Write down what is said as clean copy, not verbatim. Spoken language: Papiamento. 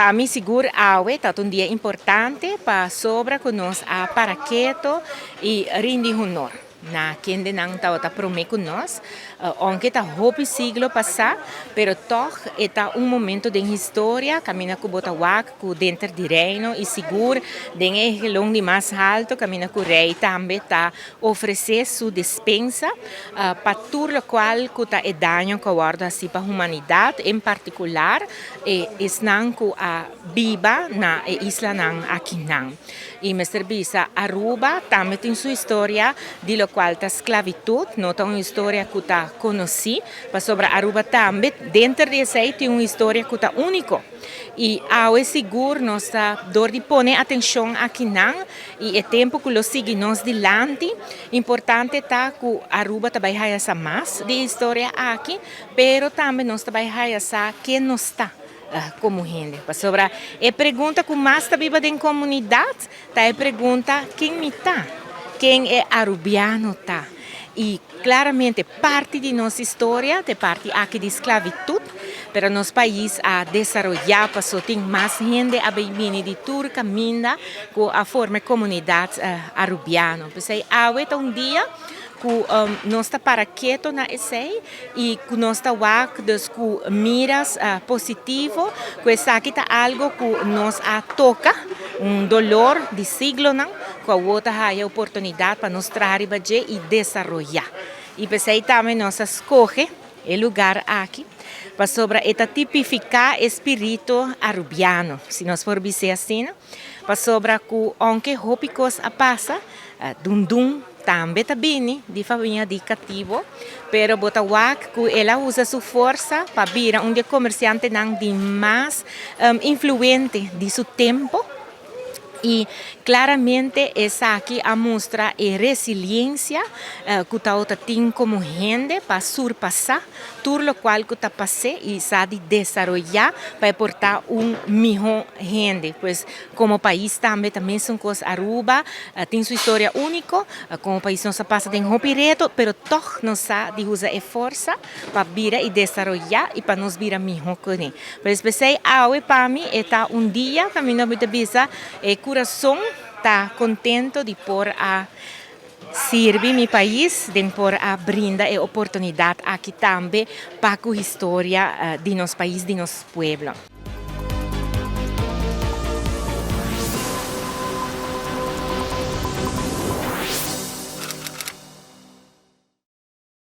Pa mi sigur awe ta un dia importante pasobra cu nos a para keto y rindi honor na kendenan tabata prome cu nos, aunke ta hopi siglo pasa, pero toch e ta un momento den historia caminda cu bo ta wak cu denter di Reino y sigur den e egelon di mas halto caminda cu Rey tambe ta ofrece su despensa pa tur locual cu ta e daño cu a wordo haci pa humanidad, en particular e esnan cu a biba na e islanan akinan. Y mester bisa, Aruba tambe tin su historia di locual ta sclavitud, no ta un historia cu ta conoci, pasobra Aruba tambe denter di esey tin un historia cu ta unico. Y awe sigur nos ta door di pone atencion akinan y e tempo cu lo sigui nos dilanti, importante ta cu Aruba ta bay haya sa mas di e historia aki, pero tambe nos ta bay haya sa ken nos ta como hende. Pasobra e pregunta cu mas ta biba den comunidad ta e pregunta ken mi ta? Ken e Arubiano ta? Y claramente parti di nos historia ta e parti aki di sclavitud, pero nos pais a desaroya paso tin mas hende a bay bini di tur caminda cu a forma e comunidad Arubiano. P'esey awe ta un dia cu nos ta para keto na esey y cu nos ta wak dus cu miras positivo cu esaki ta algo cu nos a toca, un dolor di siglonan cu awo ta haya oportunidad pa nos traha riba dje y desaroya. Y p'esey tambe nos a scoge e lugar aki pasobra e ta tipifica e spirito Arubiano, si nos por bis'e asina, pasobra cu aunke hopi cos a pasa, Dundun tambe ta bini di famia di catibo, pero bo ta wak cu el a usa su forsa pa bira un di e comerciantenan di mas influente di su tempo y claramente esaki a mustra e resiliencia cu tawata tin como hende pa surpasa tur locual cu ta pas'e y sa di desaroya pa e por ta un miho hende. Pues como pais tambe ta mesun cos. Aruba tin su historia unico, como pais nos a pasa den hopi reto, pero tog nos sa di usa e forsa pa bira y desaroya y pa nos bira miho cune. Pues p'esey awe pa mi e ta un dia caminda mi ta bisa e curason ta contento di por a sirbi mi pais den por a brinda e oportunidad aki tambe pa cu historia di nos pais, di nos pueblo.